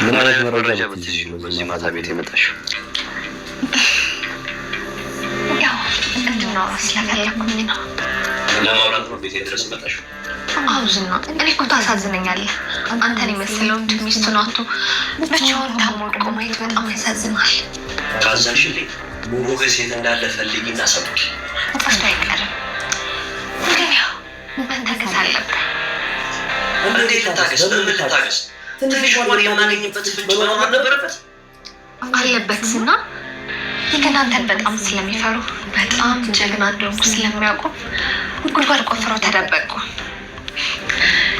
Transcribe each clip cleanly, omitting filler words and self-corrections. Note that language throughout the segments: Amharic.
ምን አይነት መረጃ ብትይዥ ነው በዚህ ማታ ቤት የመጣሽው? ያው እንድናወራ ስለፈለኩኝ ነው። ለማውራት ነው ቤቴ ድረስ የመጣሽው? አዎ ዝና፣ እኔ እኮ ታሳዝነኛለህ። አንተን የመሰለ ወንድ ሚስቱን አጥቶ ብቻውን ታሞ ወድቆ ማየት በጣም ያሳዝናል። ካዘንሽልኝ ሞገስ የት እንዳለ ፈልጊና ሰብኪ። ጠፍቶ አይቀርም፣ ግን ያው መታገስ አለብህ። እንዴት ልታገስ? በምን ልታገስ? ትንሽ እንኳን የማገኝበት ፍንጭ መኖር አልነበረበት? አለበት ዝና። ግን አንተን በጣም ስለሚፈሩ፣ በጣም ጀግና እንደሆንኩ ስለሚያውቁ ጉድጓድ ቆፍረው ተደበቁ።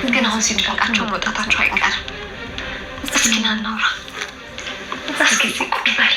ግን አሁን ሲጨንቃቸው መውጣታቸው አይቀርም። እስኪ ና እናውራ። እስኪ እዚህ ቁጭ በል።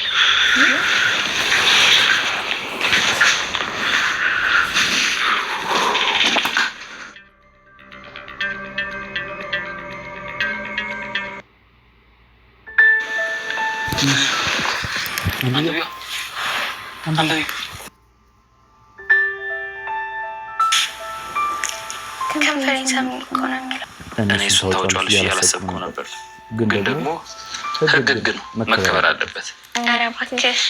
ከንፈሬን ሳሚኝ እኮ ነው የሚለው። እኔ እሱን ታወጪዋለሽ እያላሰብኩ ነበር፣ ግን ደግሞ ህግ ህግ ነው፣ መከበር አለበት። ኧረ እባክህ።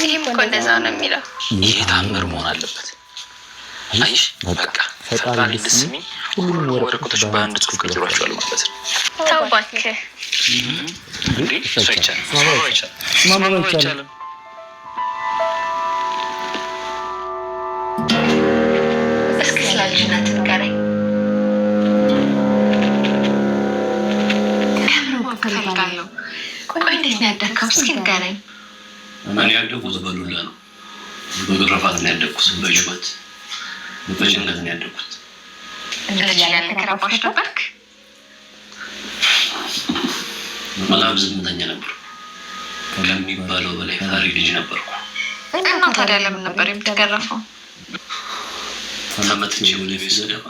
ይህም እኮ እንደዛ ነው የሚለው። ይህ ታምር መሆን አለበት። አይሽ በቃ ፈጣሪ ልስሚ ሁሉንም ወረቀቶች በአንድ ጽሑፍ ቀይሯቸዋል ማለት ነው። ተው እባክህ። እንዴ እሱ አይቻልም፣ እሱ አይቻልም፣ እሱ አይቻልም። እስኪ ስለ ልጅነት ንገረኝ። ከምር ማወቅ እፈልጋለሁ። ቆይ እንዴት ነው ያደግከው? እስኪ ንገረኝ። እኔ ያደግኩት በዱላ ነው፣ በግርፋት ነው ያደግኩት፣ በጩኸት በጭንቀት ነው ያደግኩት። ልጅ እያለህ ረባሽ ነበርክ? በጣም ዝምተኛ ነበርኩ። ከሚባለው በላይ ፈሪ ልጅ ነበርኩ። እና ታዲያ ለምን ነበር የምትገረፈው? ተመትቼ ወደ ቤት ስገባ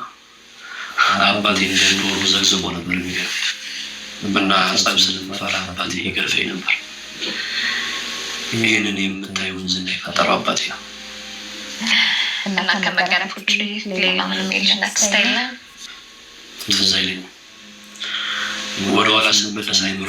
አባቴ እንደ ዶሮ ዘግዝጎ ነበር የሚገርፈኝ እና ጸብ ስለምፈራ አባቴ ይገርፈኝ ነበር። ይህንን የምታየውን ዝና የፈጠረው አባቴ ነው። እና ከመገረፍ ውጭ ሌላ ምንም የልጅነት style? ትዝ አይለኝም። ወደኋላ ስመለስ አይምሮ